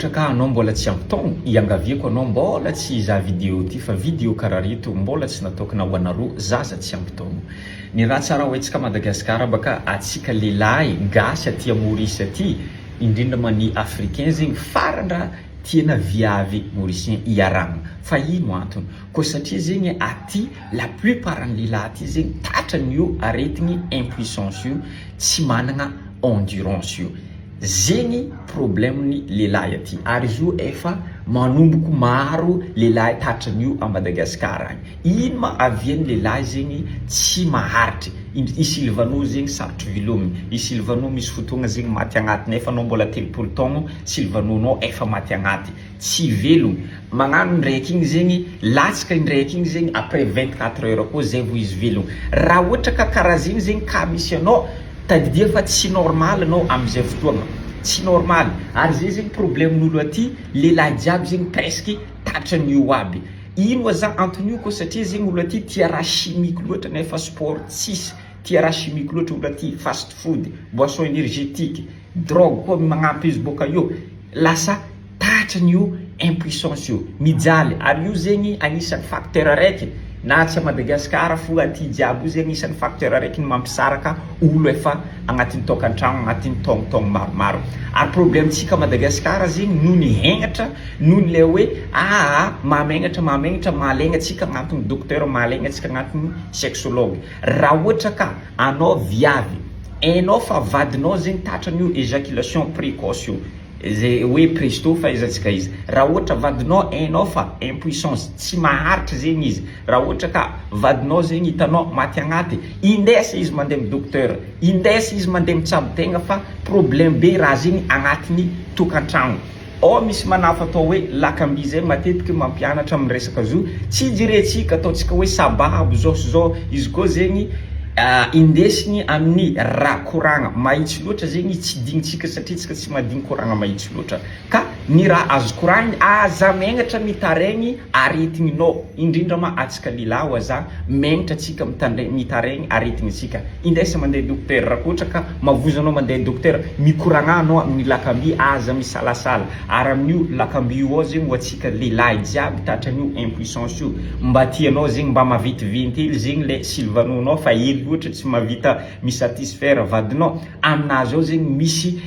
ohatra ka anao mbola tsy ampy taogno, iangaviako anao mbola tsy hizaha vidéo ty fa vidéo karaha reto mbola tsy nataoko na ho anareo zaza tsy ampy taogno. Ny raha tsara ho haintsika Madagascar baka atsika lehilahy gasy aty Maurice aty indrindra ma ny africain zegny farany raha tiana viavy mauricien iarahagna fa ino antony? Koa satria zegny aty la plupart ny lehilahy aty zegny tratran'io aretigny impuissance io tsy managna endurance io. Zegny problème ny lehilahy aty ary izy io efa manomboko maro lehilahy tratran'io à Madagascar agny. Ino ma avian'ny lehilahy zegny tsy maharitry, i Sylvano zegny sarotry velomigny, i Sylvano misy fotoagna zegny maty agnaty nefa anao mbola 30 taogno Sylvano-nao efa maty agnaty, tsy velogno, magnano indraiky igny zegny latsaka indraiky igny zegny après 24 heures koa zay vao izy velogno, raha ohatra ka karaha zegny zegny cas misy anao, Tadidia fa tsy normal anao amizay fotoagna, tsy normal, ary zay zegny problème n'olo aty, lehilahy jiaby zegny presque tratran'io aby, ino aza anton'io koa satria zegny olo aty tia raha chimique loatra nefa sport tsisy, tia raha chimique loatra olo aty, fast food, boisson energetique, drogue koa magnampy izy boka eo, lasa tratran'io impuissance io, mijaly, ary io zegny agnisan'ny facteur araiky na tsy à Madagascar fo aty jiaby io zegny agnisan'ny facteur araiky ny mampisaraka olo efa agnatin'ny tokantragno agnatin'ny taognotaogno maromaro, ary problème tsika à Madagascar zegny noho ny hegnatra noho ny le hoe aa mahamegnatra mahamegnatra mahalegna tsika agnatony docteur mahalegna tsika agnatony sexologue, raha ohatra ka anao viavy hainao fa vadinao zegny tratran'io ejaculation précoce io. Zay hoe presto fahaizantsika izy. Raha ohatra vadinao hainao fa impuissance, tsy maharitra zegny izy, raha ohatra ka vadinao zegny hitanao maty agnaty, indesa izy mandeha am docteur, indesa izy mandeha mitsabo tegna fa problème be raha zegny agnatin'ny tokantragno. Ao misy manafo atao hoe lakamby zay matetiky mampianatra am resaka zo, tsy jerentsika ataontsika hoe sababo zao sy zao, izy koa zegny indesigny amin'ny raha koragna mahitsy loatra zegny tsy dignintsika satria tsika tsy madigny koragna mahitsy loatra ka ny raha azo koragniny aza megnatra mitaraigny aretigninao indrindra ma atsika lehilahy oa za megnatra atsika mitandre mitaraigny aretignintsika indesa mandeha docteur raha ohatra ka mavozo anao mandeha docteur mikoragna anao amin'ny lakamby aza misalasala ary amin'io lakamby io ao zegny ho atsika lehilahy jiaby tratran'io impuissance io mba tianao zegny mba maventiventy hely zegny le sylvano-nao fa hely loatra tsy mahavita mi-satisfaire vadinao aminazy ao zegny misy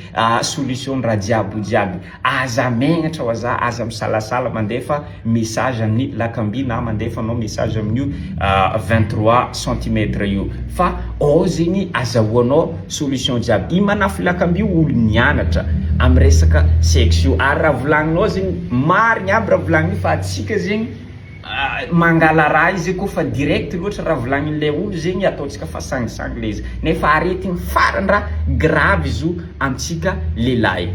solution raha jiaby io jiaby aza megnatra wa za aza misalasala mandefa message amin'ny lakamby na mandefa anao message amin'io 23 centimètre io fa ao zegny azahoanao solution jiaby i manafy lakamby io olo nianatra amin'ny resaka sexe io ary raha volagninao zegny marigny aby raha volagniny io fa atsika zegny mangala raha izy koa fa direct loatra raha volagnin'ilay olo zegny ataontsika fa sangisangy le izy nefa aretigny farany raha grave izy io amintsika lehilahy.